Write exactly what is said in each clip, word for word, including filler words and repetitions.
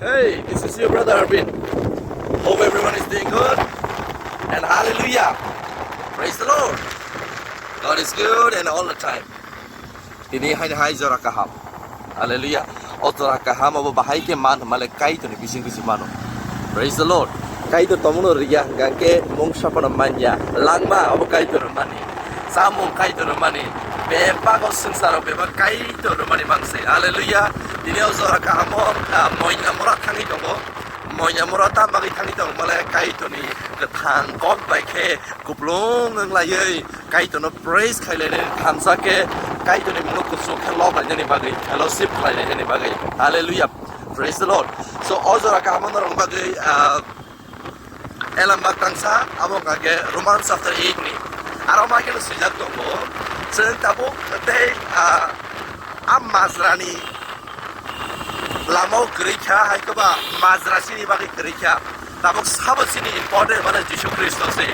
Hey, this is your brother Arvin. Hope everyone is doing good. And hallelujah. Praise the Lord. God is good and all the time. Tini haini hai jora kaham. Hallelujah. O jora kaham abo bahai khe man hwnmale Kaitorni bising bising mano. Praise the Lord. Kaitor tomono riya hwnkha khe mungsa phano manya. Langma abo Kaitorno mani. Chamung Kaitorno mani. Bebak o swngcharo bebak Kaitorno mani mangse. Hallelujah. Tini o jora kahamo, ah, moina mora thangwi tongo. Moina mora ta bagwi thangwi tongo male Kaitorni kwthang kok bai khe kuplung wng laiwi Kaitorno praise khai lainani thansa khe Kaitorni mungno kuchuk khe lob lainani bagwi, fellowship khlai lainani bagwi. Hallelujah. Praise the Lord. So, o jora kaham norok bagwi, ah, elambak tangsa, abo hwnkha khe Romans chapter eight ni. Aro ma kheno swijak tongo, chwng tabuk tei, ah, a majrani lama o kwrwi kha, hai khe ba majra chini bagwi kwrwi kha. Tabuk sabo chini important mane Jisu Khristo se.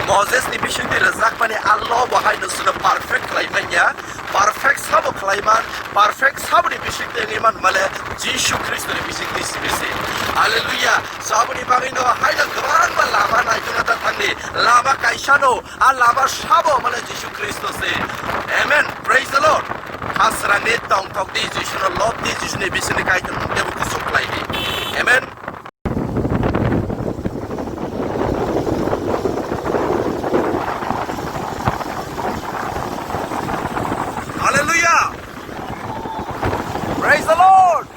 Moses ni bisingtwi rwjakmani a law bo haino chwngno perfect khlai manya. Perfect sabo khlai man, perfect saboni bisingtwi wngwi man male Jisu Khristo ni bisingtwi simi se. Hallelujah. Saboni bagwi no haino kwbangma lama naitona ta thangni. Lama kaisa no, a lama sabo male Jisu Khristo se. Amen. Praise the Lord. Khasrangni tongthok di, Jisuno lob di, Jisuni bisingni Kaitor tebo kuchuk khlai di. Amen. Hallelujah. Praise the Lord.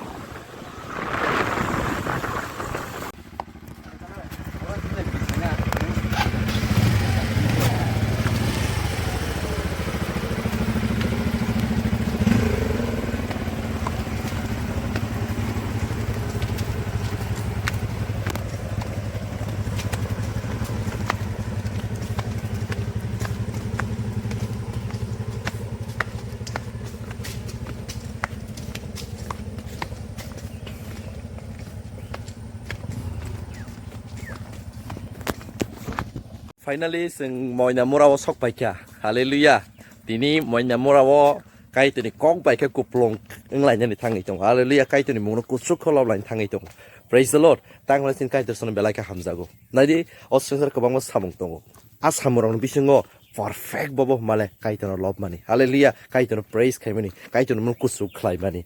Finally, chwng Moina Mura o sok paikha. Hallelujah. Tini Moina Mura o Kaitorni kok bai khe kuplung wnglainani thangwi tongo. Hallelujah. Kaitorni mungno kuchuk khe lob laina thangwi tongo. Praise the Lord. Tangmani chini Kaitor sono belai khe hamjago. Naidi, o swngchar kwbangma samung tongo. A samungrokni bisingo perfect bobo hwnmale Kaitorno lob mani. Hallelujah. Kaitorno praise khaimani. Kaitorni mungno kuchuk khlaimani.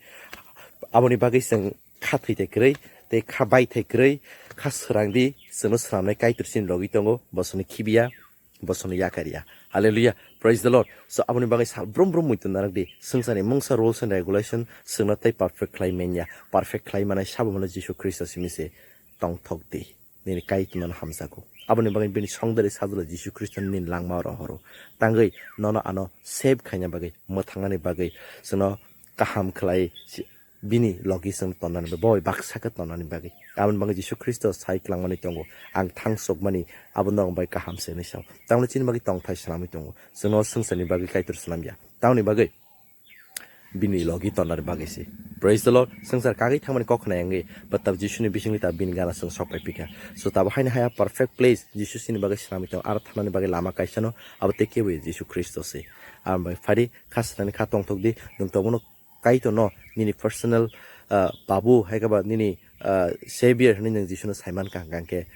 Aboni bagwi chwng kha thwi thai kwrwi, tei kha bai thai kwrwi, kha swrang di, chwngno swnamnai Kaitor chini logi tongo, bo chwngno khibiya, bo chwngno yakarya. Hallelujah, praise the Lord. So, aboni bagwi sal brum brum muitu narwk di, swngcharni mungsa rules and regulation, chwngno tei perfect khlai manya, perfect khlai manai sabo mano Jisu Khristo simi se tongthok di. Nini Kaitor nono hamjago. Aboni bagwi bini songdari sajla Jisu Khristo nini langma rohoro. Tangwi nono ano save khaina bagwi, mwthangnani bagwi, chwngno kaham khlai si-, bini logi chwng tonnani bagwi, bo bai baksa khe tonnani bagwi. Aboni bagwi Jisu Khristo sai kwlangmani tongo, "Ang thangsokmani abo norok bai kaham se," hinwi sao. Tamoni chini bagwi tongthai swnamwi tongo. Chwngno swngcharni bagwi Kaitor swnamya. Tamoni bagwi bini logi tonnani bagwi se. Praise the Lord. Swngchar kagwi thangmani kok khna wngwi, bwtap Jisuni bisingni ta bini gana chwng sok pai pikha. So tabo haino haya perfect place Jisu chini bagwi swnamwi tongo. Aro thanani bagwi lama kaisa no, abo tei kebo ya Jisu Khristo se. Aboni bagwi phadi kha swnani kha tongthok di, nwng tongmano Kaitor no nini personal, ah, babu hai khe ba nini, ah, savior hinwi nwng Jisu no saiman kha hwnkhe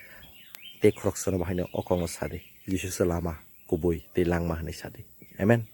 tei khoroksa no bahai no o kok no sadi. Jisu se lama, kubui tei langma hinwi sadi. Amen.